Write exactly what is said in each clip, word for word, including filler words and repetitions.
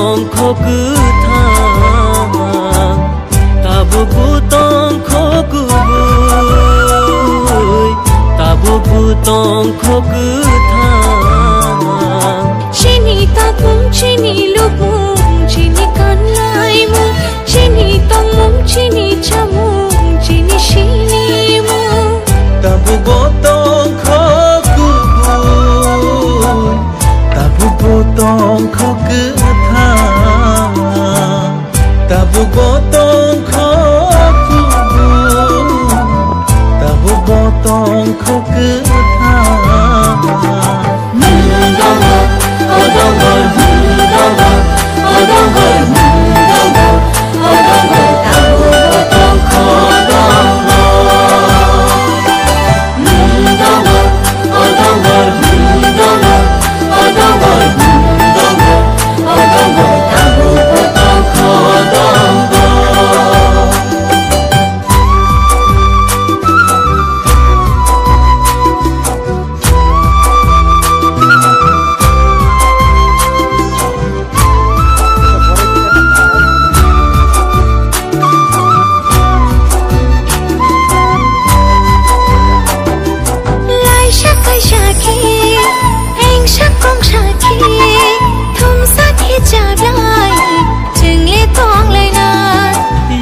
Tongkho kwthang, tabukbo tongkho kubui, tabukbo tongkho kwthang. Chini takmung, chini lukmung, chini kanlaimung, chini tongmung, chini chamung, chini sinimung. Tabukbo tongkho kubui, tabukbo tongkho kwthang, tabukbo tongkho kubui, tabukbo tongkho kwthang. Laisa kaisa khe, engsa kongsa khe, thumsa khe chablai, chwngle tonglaina.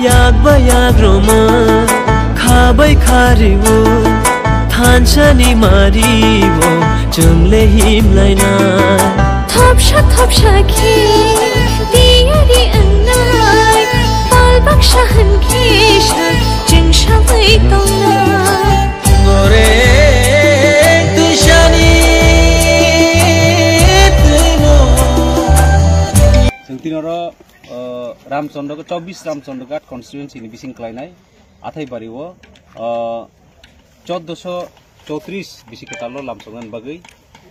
Yak bai yak roma, kha bai kha riwo, thansani mariwo, chwngle himlaina. Thopsa thopsa khe tiyari wngnai, pal baksa hwn khe sa chwng sawi tongnai. Goreng twisani twimo. Chwng tini oro, uh, Ramchandra, chobbish Ramchandra Ghat constituency ni bising klainai Athaibari o, uh, chauddosho chowtris bisi kwtal o lamsoknani bagwi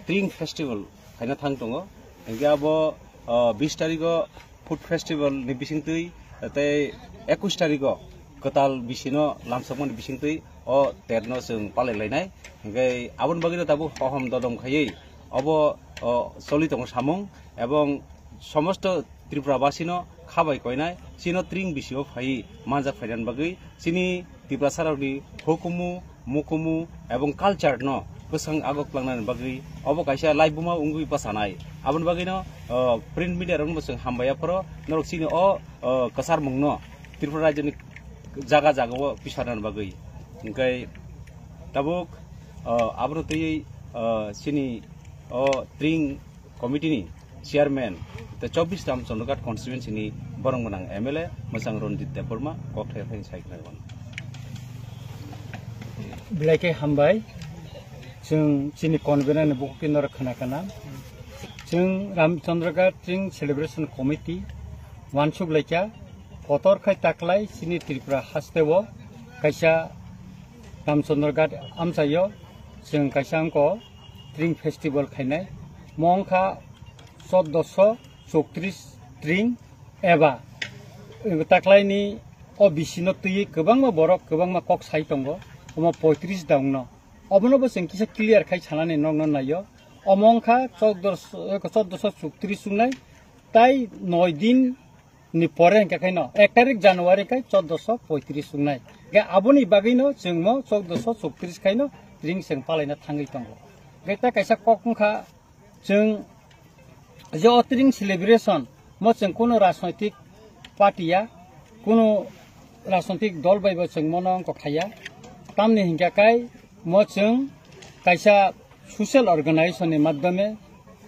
Tring Festival khaina thang tongo. Hinkhe abo, ah, bis tarigo Food Festival ni bisingtwi tei ekush tarigo kwtal bisino lamsokmani bisingtwi o terno chwng palai lainai. Hinkhe aboni bagwino tabuk hohom dodom khaiwi obo, o, choli tongo samung, ebong somosto Tripura basino kha bai koinai, chino Tring bisio phaiwi manjak phainani bagwi chini Tiprasarokni hukumu, mukumu ebong culture no bwswng agok tlangnani bagwi obo kaisa laibuma wngwi bwchanai. Aboni bagwino, o, print media rokno bo chwng hambai aphoro norok chini o, o, kwcharmungno Tripura rajyoni jaga jagao pisarnani bagwi. Hinkhe tabuk, o, abono twiwi, o, chini o Tring committee ni chairman tei chobbish Ramchandra Ghat constituency ni borok gwnang M L A mwchang Ranjit Debbarma kok thai phai sai khna. Belai khe hambai, chwng chini convener ni bukhuk khe norok khna khna. Chwng Ramchandra Ghat Tring Celebration Committee wansuk laikha, kotor khai taklai chini Tripura haste o kaisa Ramchandra Ghat amchaio chwng kaisa wngkha Tring Festival khainai. Mo wngkha chauddosho chowtris Tring eba taklaini o bisino twiwi kwbangma borok kwbangma kok sai tongo, omo poitris daungno. Obono bo chwng kisa clear khai sanani nokno naio. Omo wngkha chauddosho, chauddosho chowtris wngnai, tai noi din ni pore hingkha khaino ek tarik January khai chauddosho poitris wngnai. Ge aboni bagwino chwngmo chauddosho chowtris khaino Tring chwng palaina thangwi tongo. Ge ta kaisa kok wngkha, chwng je o Tring celebration mo chwng kunu rajnoitik party ya, kunu rajnoitik dol bai bo chwng mono wngkha khaiya. Tamni hingkha khai mo chwng kaisa social organization ni madhyome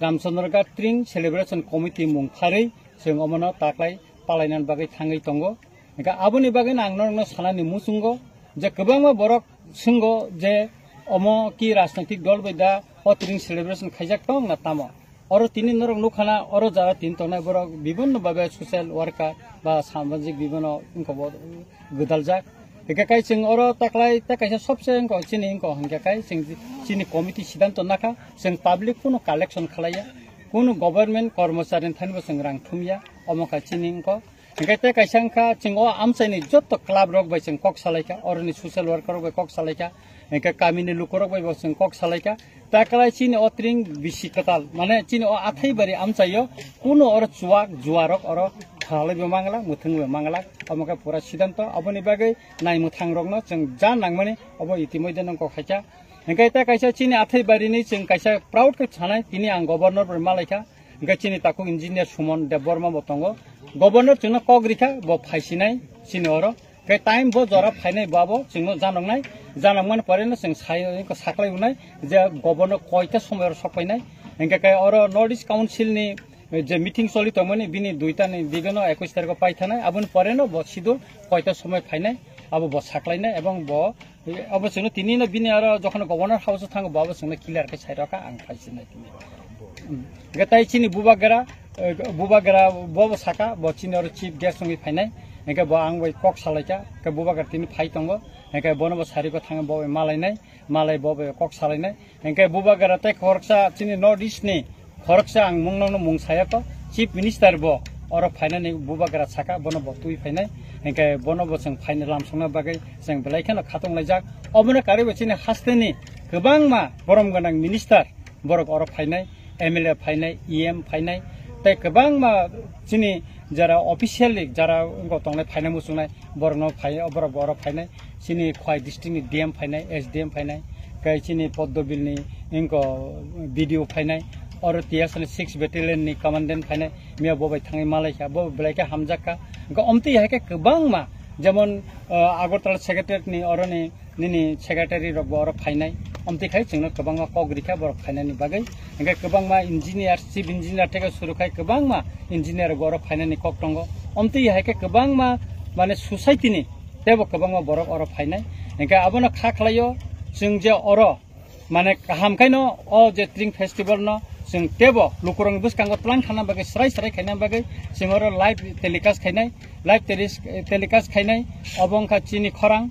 Ramchandra Ghat Tring Celebration Committee mung pharwi chwng omono taklai palainani bagwi thangwi tongo. Hingkhe aboni bagwino ang norokno sanani muchungo je kwbangma borok swngo je omo ki rajnoitik dol bai da o Tring celebration khaijak tong na tamo. Oro tini norok nukha na oro jara tini tongnai borok bibinno babe social worker ba samajik bibinno wngkha bo gwdaljak. Hingkhe kai chwng oro taklai ta kaisa sobse wngkha chini wngkha hingkhe kai chwng chini committee sidanto nakha chwng public kunu collection khlaiya, kunu government kormochari ni thani bo chwng rang thumya, omo kha chini wngkha. Hingkhe tei kaisa wngkha, chwng o amchaini joto club rok bai chwng kok salaikha, oroni social worker rok bai kok salaikha, hingkhe kamini lukurok bai bo chwng kok salaikha. Taklai chini o tring bisi kwtal, mane chini o athai bari amchaio, kuno oro chuwak, juwarok oro thalaibo manglak, mwthwngbo manglak, omo khe pura siddhanto, aboni bagwi naimwthangrokno chwng ja nangmani obo itimoidhe nang kok khaikha. Hingke ta kaisa chini athai barini chwng kaisa proud khe sanai, tini ang governor bai malaikha. Hingke chini takhuk engineer Suman Debbarma bo tongo. Governor chwngno kok rikha, bo phaisinai chini oro. Hingke time bo jora phainai bo abo chwngno janoknai. Janokmani poreno chwng sai, saklai unai je governor koita somoy oro sok phainai. Hingke khe oro North East Council ni je meeting choli tongmani bini duita ni digeno ekwis tarikh o paithanai. Aboni poreno bo sidu koita somoy phainai. Abo bo saklainai ebong bo Obo chwngno tini no bini aro jokhon Governor House o thango, bo abo chwngno clear khe sai rwkha, ang phai sinai tini. Hmm. Hingke tai chini Bubagra, eh, Bubagra bo bo saka, bo chini oro chief guest wngwi phainai. Hingke bo ang bai kok salaikha, hingke Bubagra tini phai tongo. Hingke bono bo sariko thangwi bo bai malainai, malai bo bai kok salainai. Hingke Bubagra tei khoroksa chini North East ni khoroksa ang mungno mung saya kho, Chief Minister bo oro phainani Bubagra saka, bono bo twi phainai. Hingke bono bo chwng phainai lamsokna bagwi chwng belai kheno khatung laijak. Obono karwi bo chini hasteni kwbangma borom gwnang minister borok oro phainai, M L A phainai, E M phainai, tei kwbangma chini jara officially jara wngkha tongnai phainai muchungnai borokno phai, borok bo oro phainai. Chini Khwai district ni D M phainai, S D M phainai, kai chini Poddobil ni wngkha B D O phainai, oro T S ni six battalion ni commandant phainai, miya bo bai thangwi malaikha, bo belai khe hamjakha. Wngkha omtwi hai khe kwbangma, jemon, ah, Agartala secretariat ni oro ni nini secretary rok bo oro phainai, omtwi khai chwngno kwbangma kok rikha borok phainani bagwi. Hingke kwbangma engineer, chief engineer tei suru khai kwbangma engineer rok bo oro phainani kok tongo. Omtwi hai khe kwbangma, mane, society ni teibo kwbangma borok oro phainai. Hingke abono kha khlaio, chwng je oro, mane, kaham khaino o je Tring Festival no chwng teibo lukurokni bwskango tlang thana bagwi, srai srai khaina bagwi chwng oro live telecast khainai, live telis-, telecast khainai. Obo wngkha chini khorang,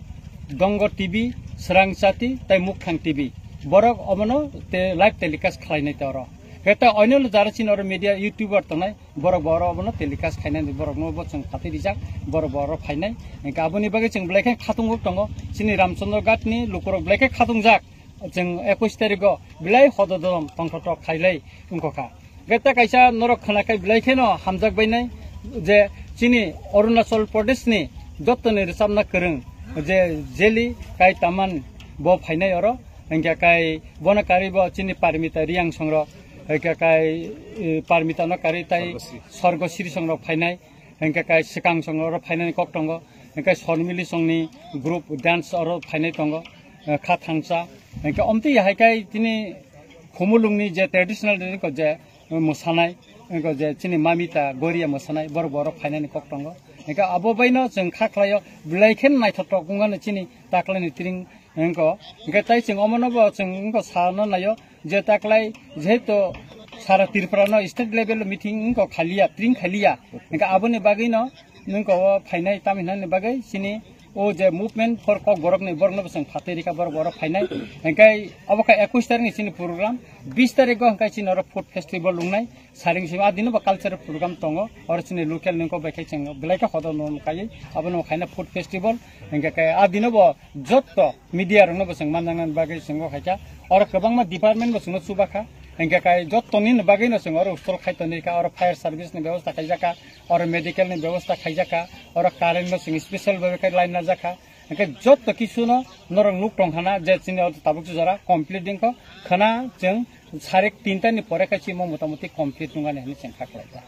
Dongor T V, Srang Chati tei Mukthang T V. Borok obono te live telecast khlainai te oro. Heta oino jara chini oro media YouTuber tongnai, borok bo oro obono telecast khainani, borokno bo chwng phatwi rijak, borok bo oro phainai. Hingke aboni bagwi chwng belai khe khatung tongo, chini Ramchandra Ghat ni lukurok belai khe khatungjak, chwng ekwis tarikgo belai hododom tongthok thok khailai wngkha. Hingke ta kaisa norok khwnakhai belai kheno hamjak bainai je chini Arunachal Pradesh ni jottoni rwchapna kwrwng je Jeli Kai Taman bo phainai oro, hingke kai bono karwi bo chini Parmita Riang songrok, hingke kai, eh, Parmita no karwi tai Sorgosri. Sorgosri songrok phainai, hingke kai swkang songrok oro phainani kok tongo, hingke Sormili songni group dance oro phainai tongo, eh, kha thangsa, hingke omtwi hai kai tini Khumulungni je traditional dress ko je mwsanai, ko je chini Mamita Goria mwsanai, borok borok phainani kok tongo. Hingke abo baino chwng kha khlaio, belai khe naithotok wngmano chini taklaini tring wngko. Hingke tai chwng omono bo chwng wngko sana naio je taklai jehetu sara Tripura no state level meeting wngko khaliya, tring khaliya. Hingke aboni bagwino nwng ko o phainai tam hinani bagwi chini o je movement for Kokborok ni borok no bwswng phatwi rikha borok borok phainai. Hingke obo kha ekwis tarik ni chini program, bis tarik o hingke chini oro food festival wngnai. Saring simi adino bo cultural program tongo, oro chini local ni kok bai khe chwng belai khe hodo no kaiwi abono khaina food festival. Hingke khe adino bo jotto media rokno bo chwng manjaknani bagwi chwng o khaikha. Oro kwbangma department bo chwngno chubakha. Hingke kai jottoni ni bagwino chwng oro usol khai tonwi kha, oro fire service ni bebosta khaijakha, oro medical ni bebosta khaijakha, oro current no chwng special bhabe khe line najakha. Hingke jotto kisu no norok nuk tong khana je chini oro tabuk jora complete dingkho khana chwng sarik tinta ni pore khe chimo motamoti complete nungani hinwi chwng kha khlaikha.